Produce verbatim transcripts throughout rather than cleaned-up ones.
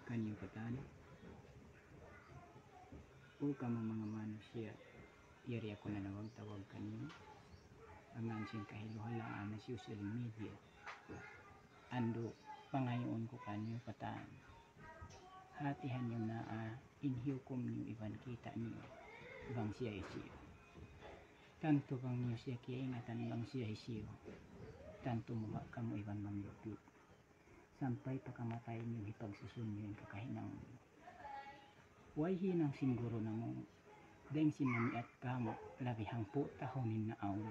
kaniyu katan. O kamu manga manusiya', yari aku nanawag-tawag kaniyu. Hangkan sin kahiluhalaan ha social media. Andu', pangayuun ku kaniyu katan. Hātihan niyu na, ah, in hiyukum niyu iban kita' niyu bang siya hisiyu. Tantu bang niyu siya kiyaingatan bang siya hisiyu, tantu muha' kamu iban manglupit. Sampay pa kamatay niyu hipagsusun niyu in kakahinang niyu. Way hinang sin guru namu', dayng sin namiat kāmu' labi hangpu' tahun in naawn.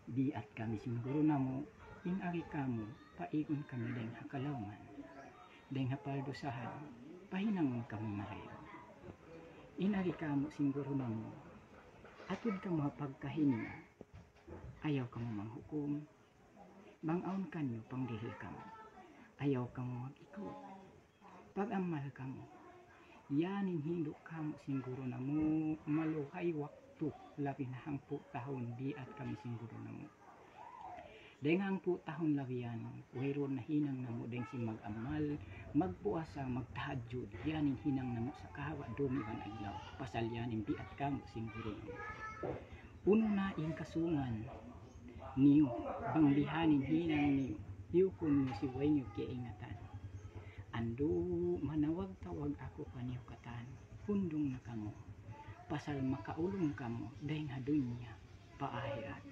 Biat kami sin guru namu', in agi kāmu', paigun kami dayng ha kalaungan, dayng ha paldusahan, pahinangun kami marayaw. In agi kāmu' sin guru namu', atud kamu ha pagkahi niya, ayaw kamu manghukum, bang awn kaniyu pangdihil kamu, ayaw kamu mag-ikut. Pag-amal kamu. Yan in hindu' kāmu' sin guru namu', maluhay waktu, labi na hangpu' tahun biat kami sin guru namu'. Dayng hangpu' tahun labi yan, wayruun na hinang namu' dayng sin mag-amal, magpuasa, magtahajjud, yan in hinang namu' sa kahaba' dum iban adlaw, pasal yan in biat kāmu' sin guru namu'. Unu na in kasungan niyu, bang bihan in hinang niyu, hiyukum niyu sibu' way niyu kiyaingatan. Andu', manawag-tawag aku kaniyu katan, hundung na kamu, pasal makaulung kamu dayng ha dunya pa ahirat.